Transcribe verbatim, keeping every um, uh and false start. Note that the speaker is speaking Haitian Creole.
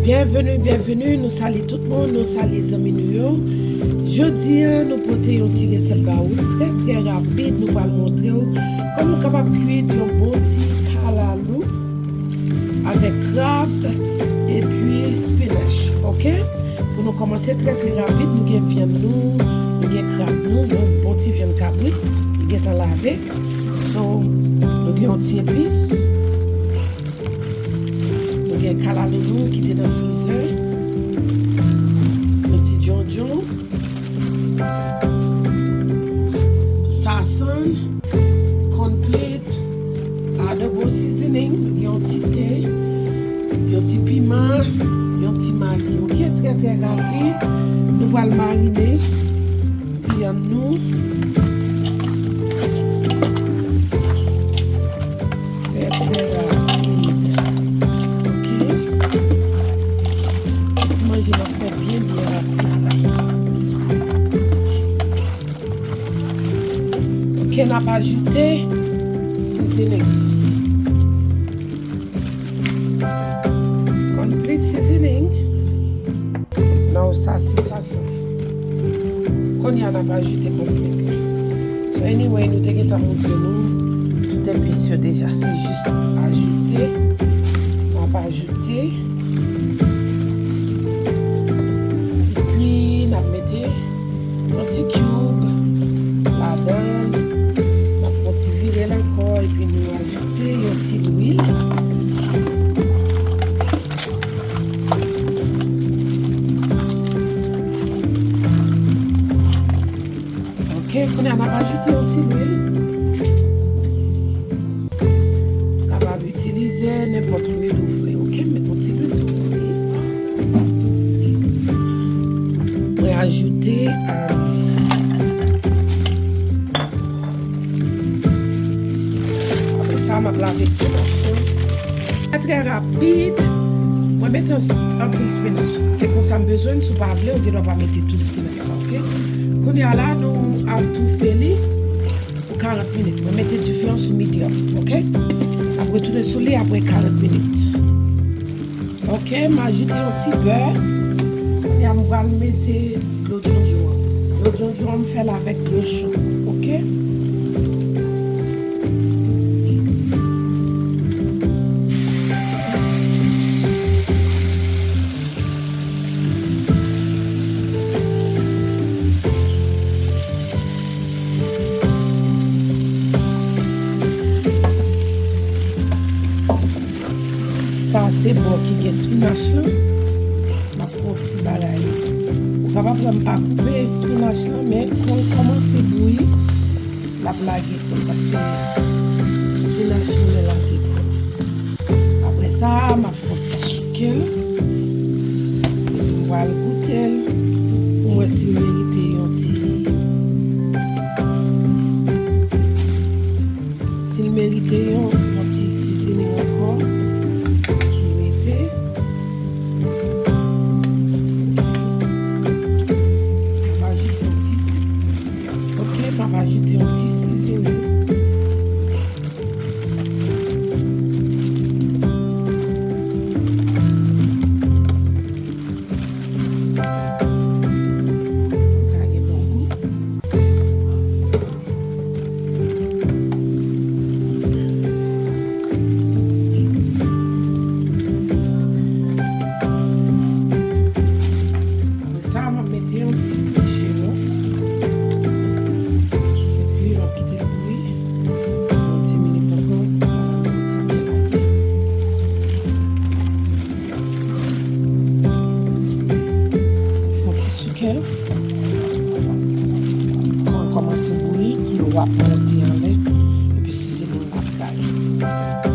Byenveni, byenveni, nou salye tout moun, nou salye zanmi nou yo. Jodi a, nou pote yon ti resèt ba ou, trè, trè rapid, nou pral montre w kòman w kapab kwit yon bon ti kalalou avèk krab epi spinach, oke? Pou nou kòmanse trè, trè rapid, nou gen vyann nou, nou gen krab nou, yon bon ti vyann kabrit, li gentan lave. So, nou gen yon ti epis. Nou gen kalalou nou ki te nan frizè. Yon ti djondjon. Sasann. Kònplit. Adobo seasoning. Yon ti te. Yon ti piman. Yon ti magi. Oke, trè, trè rapid. Nou pral marine vyann nou. Trè, trè rapid. Oke. Ti manje n ap fè byen, byen rapid la. Oke, n ap ajoute seasoning. Complete seasoning. Non, sa se sasann. Kounye a n ap ajoute kònplit la. So anyway, nou te gentan montre nou tout epis yo deja. Se jis ajoute. N ap ajoute. Epi n ap mete yon ti cube ladan l. N ap fè yon ti vire l ankò epi nou ajoute yon ti lwil. Oke, kounye a n ap ajoute yon ti lwil. Ou kapab itilize nenpòt lwil ou vle, oke? Met yon ti lwil tou piti. Mwen ajoute, um, apre sa, m ap lave spinach lan. Trè, trè rapid. Mwen mete an-, anpil spinach. Se konsa m bezwen l. Si w pa vle, ou gen dwa pa mete tout spinach la, oke? Kounye a la, nou ap toufe li pou karant minit. Mwen mete dife an sou medium, oke? N ap retounen sou li apre karant minit. Oke, m ajoute yon ti bè. Kounye a, m pral mete dlo djondjon an. Dlo djondjon an, m fè l avèk dlo cho, oke? Sa se bò ki gen spinach lan. M ap fè yon ti bagay. Ou kapab wè m pa koupe spinach lan, men kon l kòmanse bouyi, l ap lage kò l paske spinach renmen lage kò l. Apre sa, m ap fè yon ti souke l. Epi m pral goute l pou m wè si l merite yon ti, si l merite yon, yon ti seasoning ankò. M mete. M ap ajoute yon ti sik. Oke, m ap ajoute yon ti seasoning. Ka gen bon gou. Apre sa, m ap mete yon ti pye jiwof. Epi, m ap kite l bouyi. Yon ti minit ankò. Fè yon ti souke l. Kan l kòmanse bouyi, dlo a ap monte anlè. Epi seasoning la ap gaye.